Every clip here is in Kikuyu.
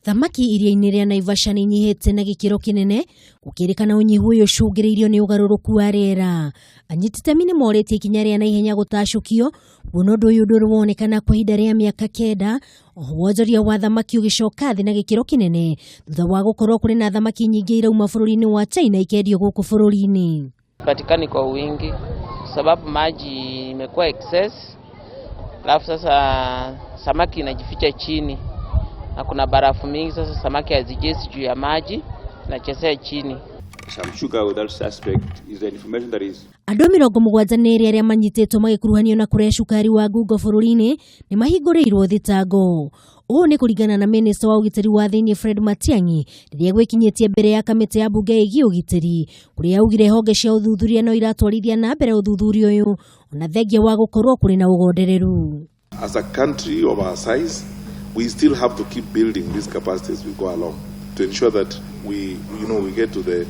Thamaki iria-inĩ rĩa Naivasha nĩ inyihĩte na gĩkĩro kĩnene gũkĩrĩkana ũnyihu ũyũ ũcũngĩrĩirio nĩ ũgarũrũku wa rĩera. Anyiti itemi nĩ morĩtie ikinya rĩa naihenya gũtacũkio kuona ũndũ ũyũ ndũrĩ wonekana kwa ihinda rĩa mĩaka 9, oho wonjoria wa thamaki ũgĩcoka thĩ na gĩkĩro kĩnene thutha wa gũkorwo kũrĩ na thamaki nyingĩ irauma bũrũri-inĩ wa China ikendio gũkũ bũrũri-inĩ. Patikani kwa wingi sababu maji imekuwa excess, alafu sasa samaki inajificha chini na kuna barafu mingi. Sasa samaki hazijezi juu ya maji, zinachezea chini. Some sugar without suspect is the information that is Andũ 72 arĩa manyitĩtwo magĩkuruhanio na kũrĩa cukari wa ngungo bũrũri-inĩ nĩ mahingũrĩirwo thitango. Ũũ nĩ kũringana na minista wa ũgitĩri wa thĩinĩ Fred Matiang'i rĩrĩa gwĩkinyĩtie mbere ya kamĩtĩ ya mbunge ĩgiĩ ũgitĩri, kũrĩa augire honge cia ũthuthuria no iratwarithia na mbere ũthuthuria ũyũ ona thengia wa gũkorwo kũrĩ na ũgondereru. As a country of our size, we still have to keep building these capacities as we go along to ensure that we get to the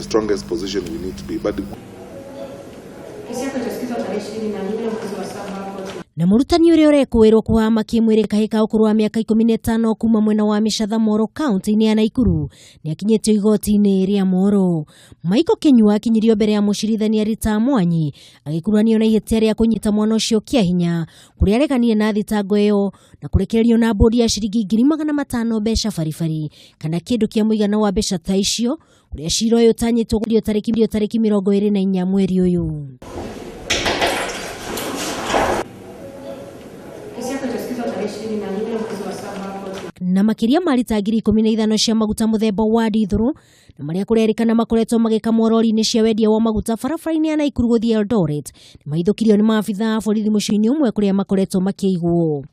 strongest position we need to be. But Na mũrutani ũrĩa ũrekũĩrwo kũhama kĩmwĩrĩ kahĩ ka ũkũrũ wa mĩaka 15 kuma mwena wa Mĩcatha Moro kaunti-inĩ ya Naikuru nĩ akinyĩtio igoti-inĩ rĩa Moro. Michael Kinyua akinyirio mbere ya mũcirithania Rita Mwanyi agĩkuruhanio na ihĩtia rĩa kũnyita mwana ũcio kĩa hinya kũrĩa areganire na thitango ĩyo na kũrekererio na mbũndi ya ciringi 500,000 mbeca baribari kana kĩndũ kĩa mũigana wa mbeca ta icio kũrĩa cira ũyũ ũtanyĩtwo gũthiĩ tarĩki 24 mweri ũyũ. Na makĩria ma rita 15,000 cia maguta mũthemba wa ndithũrũ na marĩa kũrerĩkana makoretwo magĩkamwo rori-inĩ cia wendia wa maguta barabara-inĩ ya Naikuru gũthiĩ Eldoret nĩ mahithũkirio nĩ maabitha a borithi mũciĩ-inĩ ũmwe kũrĩa makoretwo makĩigwo.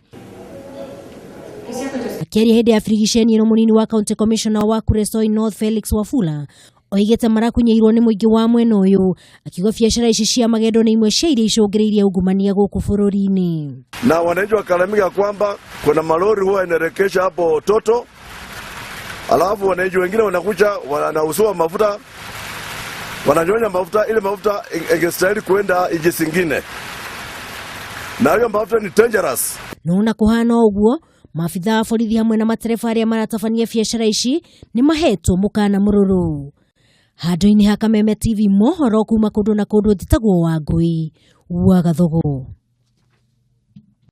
Akĩaria hĩndĩ ya birigiceni ĩno, mũnini wa county commissioner wa Kuresoi North Felix Wafula oigĩte marakunyeirwo nĩ mũingĩ wa mwena ũyũ, akiuga biacara ici cia magendo nĩ imwe cia iria icũngĩrĩirie ungumania gũkũ bũrũri-inĩ. Na wananchi wakalalamika kwamba kuna malori huwa inarekesha hapo toto, alafu wananchi wengine wanakuja wanausua mafuta, wananyonya mafuta, ile mafuta ingestahili kwenda nchi zingine, na hiyo mafuta ni dangerous. No na kuhana ũguo, maabitha a borithi hamwe na matereba arĩa maratabania biacara ici nĩ mahetwo mũkana mũrũrũ. Handũ-inĩ ha Kameme TV mohoro kuma kũndũ na kũndũ, njĩtagwo Wangũi wa Gathogo.